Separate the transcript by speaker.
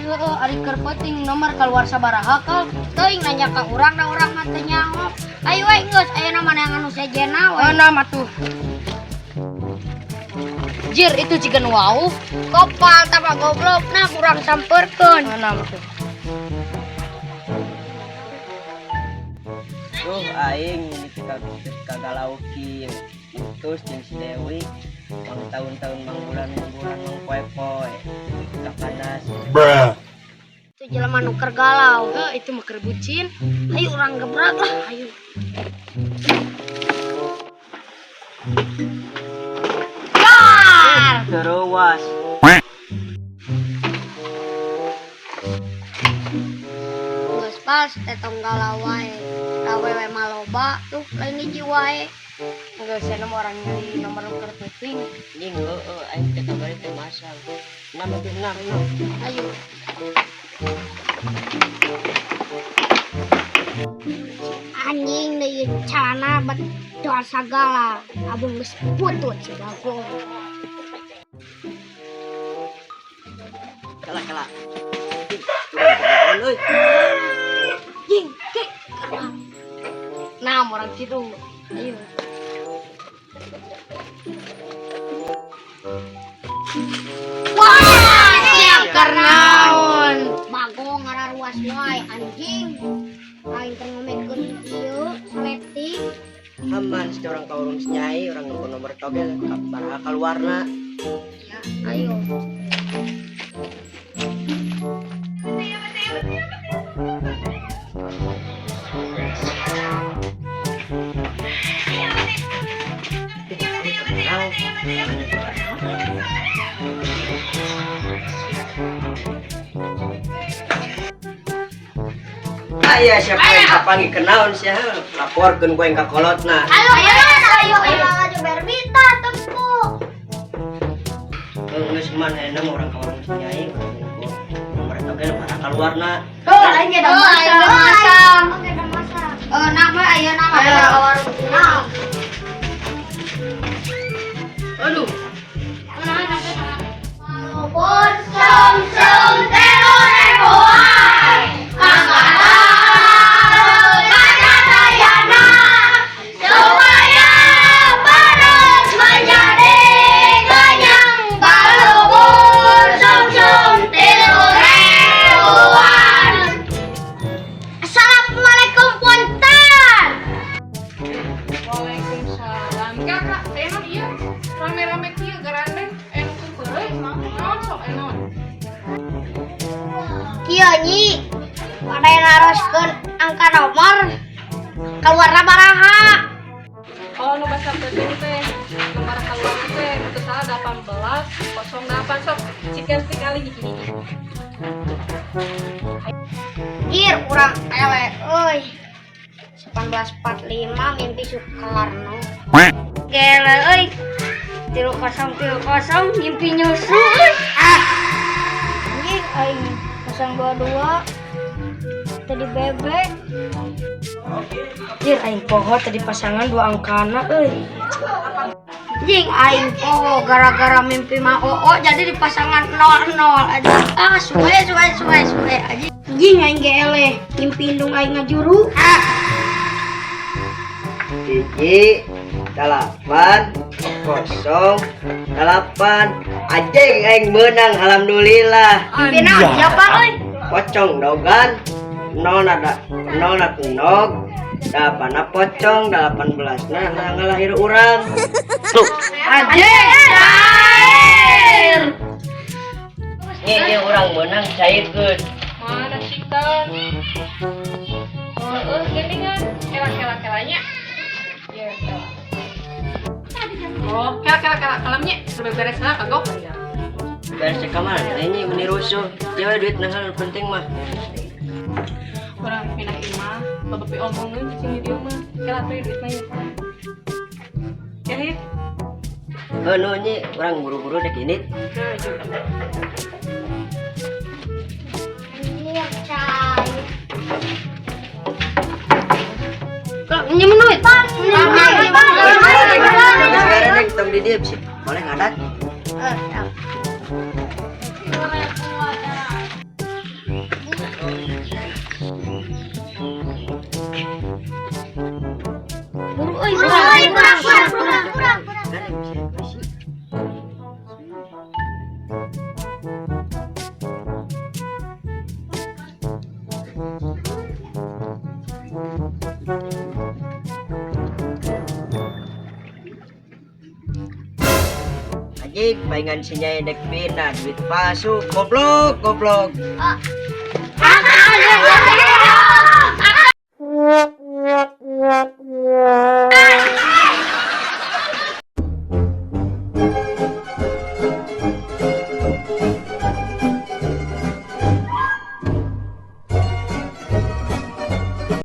Speaker 1: Heueuh, ari keur peuting nomor keluar sabaraha kal.
Speaker 2: Teuing nanya ka urang da urang mah teu nyaho. Ayo we geus ayeuna mah yang anu sejenna we.
Speaker 1: Oh, nah matuh. Jir, itu jiga nu wau.
Speaker 2: Kopal tama goblok nah kurang samperkeun.
Speaker 1: Oh, nah matuh.
Speaker 3: Duh, aing ini kagalau kieu. Putus jeung si Dewi. Mang tahun-tahun mang bulan-bulan mang poe-poe. Kapanas.
Speaker 4: Bruh.
Speaker 2: Itu jelema nu keur galau.
Speaker 1: Heuh, itu mah keur bucin.
Speaker 2: Ayo urang gebrak lah, ayo. Gar!
Speaker 3: Teruas.
Speaker 2: Geus pas teh tong galau wae. Awewe mah loba tuh lain hiji wae.
Speaker 1: Geus aya nomor orang nyari nomor keur peuting.
Speaker 3: Anjing heueuh aing teh kamari teh masang. 6 itu 6 6.
Speaker 2: Ayo. Anjing deui calana bedol sagala. Abung geus putut si bagong.
Speaker 3: Kala kala. Turun euy.
Speaker 2: Jing, ke.
Speaker 1: Nah, orang situ.
Speaker 2: Ayo. Wah, siap
Speaker 1: Karnaon.
Speaker 2: Bagong ngararuas wae anjing. Aing teh ngomekeun ieu saletik.
Speaker 3: Aman si orang ka urang si nyai, urang nempo nomor togel sabaraha kaluarna.
Speaker 2: Ya, ayo.
Speaker 3: Aya siapa yang kapangi kenaon sia laporkeun ku aing ka kolotna.
Speaker 2: Ayo, ayo, ayo, ayo, ayo, berbita tempo.
Speaker 3: Geus man ayeuna mah urang ka urang si nyai, urang nempo nomor togel sabaraha kaluarna.
Speaker 1: Heuh, aing ge da masang.
Speaker 2: Oke, da masang. Eh, nah, we ayeuna mah
Speaker 1: Ayo.
Speaker 2: ka warung. Nah.
Speaker 1: Aduh.
Speaker 2: Walaupun sum-sum teror ribuan, angkatan kaca dayana, supaya perut menjadi kenyang. Walaupun sum-sum tilu ribuan. Assalamualaikum punten.
Speaker 5: Waalaikumsalam. Kakak, saya non iya rame-rame kieu garandeng anu peureui naon sok aya naon?
Speaker 2: Kieu nyi, pada naroskeun angka nomor keluarna baraha.
Speaker 5: Oh, nu basa penting teh nomor keluar teh nu teu salah 18 08 sok cikan sekali hiji-hiji.
Speaker 2: Jir, urang eleh euy. 1845 mimpi Soekarno. Gele euy. 3030 mimpi nyusu euy. Ah. Anjing aing 022 tadi bebek.
Speaker 1: Jir, aing poho tadi pasangan dua angkana euy.
Speaker 2: Jing aing poho gara-gara mimpi mah oo jadi di pasangan 00 aja. Ah, suwe suwe suwe suwe aja. Jing aing ge eleh mimpi indung aing ngajuru. Ah.
Speaker 3: 1 8 0 8 anjing aing menang alhamdulillah.
Speaker 2: Mimpi naon siapa euy?
Speaker 3: Pocong dogan 0 ada 0 nog 8 pocong 18 nah ngalahir urang.
Speaker 1: Anjing, cair.
Speaker 3: Ini urang menang cairkeun.
Speaker 5: Mana cikan? Oh, geuningan. Kela kela kelanya. Ya, kela. Oh, kela kela kela kalamnya beberes lah kagok.
Speaker 3: Beres cek kamar, ini meni rusuh. Ya duit nah penting mah.
Speaker 5: Urang pindah imah, bapak omongin cicing di dieu mah. Kela tuh duitna ya. Ya, Hit.
Speaker 3: Heuh nu nyi urang buru-buru dek ini.
Speaker 5: Nah, juga.
Speaker 2: Anjir, cair.
Speaker 1: Minjem duit.
Speaker 3: Geus beres dek tong di dieu sih. Boleh ngadat.
Speaker 2: Eh, siap. Kurang euy, kurang kurang kurang kurang.
Speaker 3: Kan bisa isi. Anjing, palingan si Nyai dek pindah duit palsu, goblok, goblok.
Speaker 2: Ah, ah, ah, ah, ah.